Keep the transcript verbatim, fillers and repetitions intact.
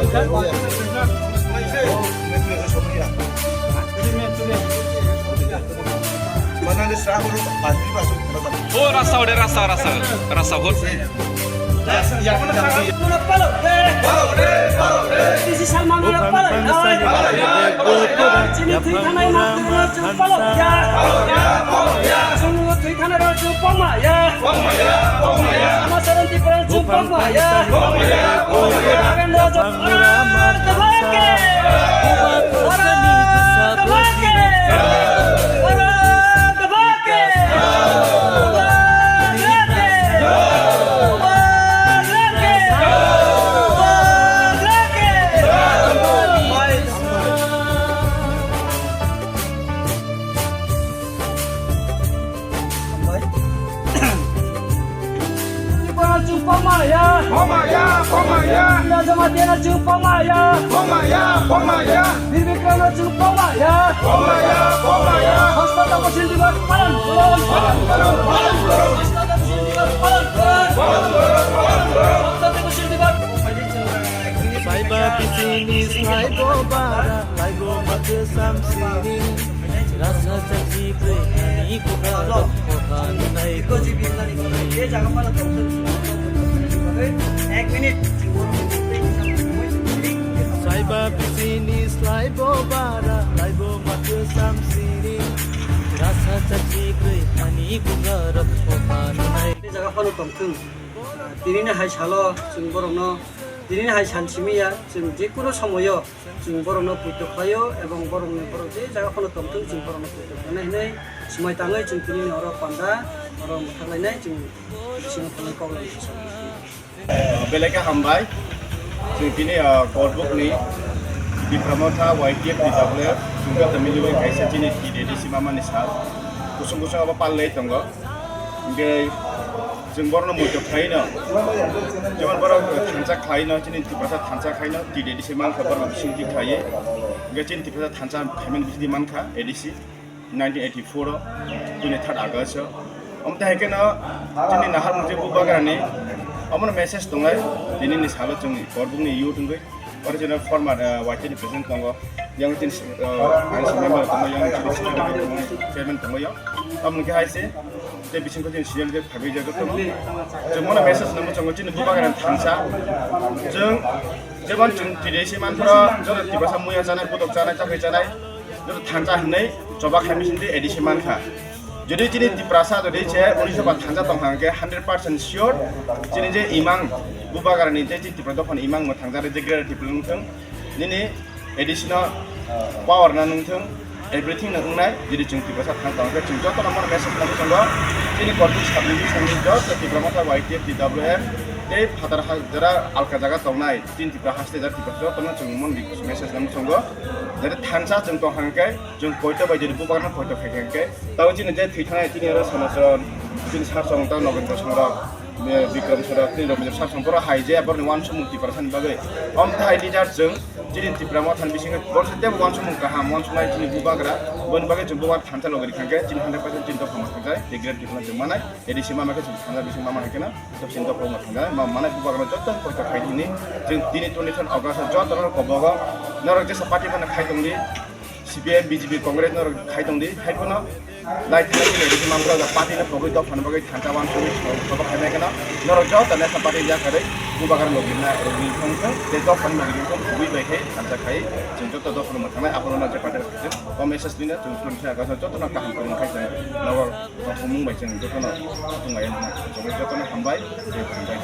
O rasta ode, rasta, rasta, rasta hot. Chini thwi thanai manthokno chwng palok ya. Chwng thwi thanai rok chwng pokma ya. Ama Saranti Paran chwng pokma ya. Nagendra Jamatia Bhante ki. Bhante ki. Chwng pokma ya. Pokma ya, pokma ya. Nagendra Jamatia chwng pokma ya. Pokma ya, pokma ya. Bir Bikram chwng pokma ya. Pokma ya, pokma ya. Hasta Tapasil Divas palan korun. Palan korun, palan korun. Hasta Tapasil Divas palan korun. Palan korun, palan korun. Hasta Tapasil Divas. Saiba bisini slaibo bara, laibo makhe samsini. Rasa chachi bwrwi hani buga rok kohan nai. Ek minute. Saiba bisini slaibo bara, laibo makhe samsini. Rasa chachi bwrwi hani buga rok kohan nai. Jaga phano tongthwng. Tinini hai salo chwng borokno, tinini hai sal simi ya, chwng jekunu somoyo chwng borokno poito khlaio, ebong borokni, borok je jaga phano tongthwng, chwng borokno poito khlainai hinwi swmai tangwi chwng tinini oro panda, oro mwthak lainai, chwng bisingo thangwi kok lainai. Belai khe hambai. Chwng tini, ah, Korbukni Tipra Motha Y T F T W F chwng joto miliwi kaisa chini T D D C mamani sal kusung kusung abo palwi tongo. Hingke chwng borokno muitok khlaino, jemon borok thansa khlaino, chini Tiprasa thansa khlaino, T D D C mankha borok bisingtwi khlaiwi. Hingke chini Tiprasa thansa khaimani bisingtwi mankha A D C nineteen eighty-four o, tini third August o. Omo tai haikhe no chini nahar mungse bubagrani omono message tongnai, tinini salo chwngni Korbukni youth wngwi. Oro chini former, eh, Y T ni president tongo, yang chini, eh, I C member tongo, yang chini chairman tongo, yang. Tamoni khe hai se, tei bising khe chini senior leader phaibai jago tongo. Chwng mono message nangmo chongo chini bubagrani thansa. Chwng jemon chwng T D C manphro joto Tiprasa muya chanai, budok chanai, chakri chanai, joto thansa hinwi choba khai bisingtwi A D C mankha. Jodi chini Tiprasa jodi se unisho ba thansa tongkha hwnkhe hundred percent sure chini je imang bubagrani je chini Tipra dophani imang mwthangjaknai je Greater Tipraland wngthung, nini A D C no power no wngthung, everything no wngnai. Jodi chwng Tiprasa thang tongkhe chwng jotono mono message nangwi tongo, chini Korbuk sub division ni joto Tipra Motha Y T F T W F tei phatar ha jora alka jaga tongnai chini Tipra haste jora Tipra jotono chwng mon message nangwi tongo. Jodi thansa chwng tongkha hwnkhe chwng poito bai jodi bubagrano poito khaikha hwnkhe Tabuk chini je thwi thangnai chini oro Sonochon, chini Sarsong tei Nogendro Songrok, eh, Bikram Songrok, chini Robindra Sarsong, borok hai je borokni uansukmung Tiprasani bagwi. Omo tai leader chwng chini Tipra Mothani bisingo borok se teibo uansukmung kaham uansuknai chini bubagra, boni bagwi chwng bubagra thansa logi rikha hwnkhe chini hundred percent chini dophano thansa, tei Greater Tipraland chwng manai, A D C mama khe chwng thansa bising mama hai kheno chwng chini dophano thansa ma manai bubagrano joto poito khai hwnwi chwng tini twenty-seven August o jotono kobogo norok jesa party phano khai tongdi. C P I M, B J P, Congress norok khai tongdi, hai phano lai thai ni rikhe manbro da party no pogwi dophani bagwi thansa uansugwi sobo khai nai kheno norok joto national party ya kharwi bubagra logi na logi thang thang tei dophani logi thang thang kubui bai khai thansa khai chwng joto dophano mwthangnai aphano na je party o message dina chwng twenty-seven August joto no kaham kwrwng khai chwng nogo tongthokmung bai chwng joto no tongmaya nang chwng joto no hambai tei hambai.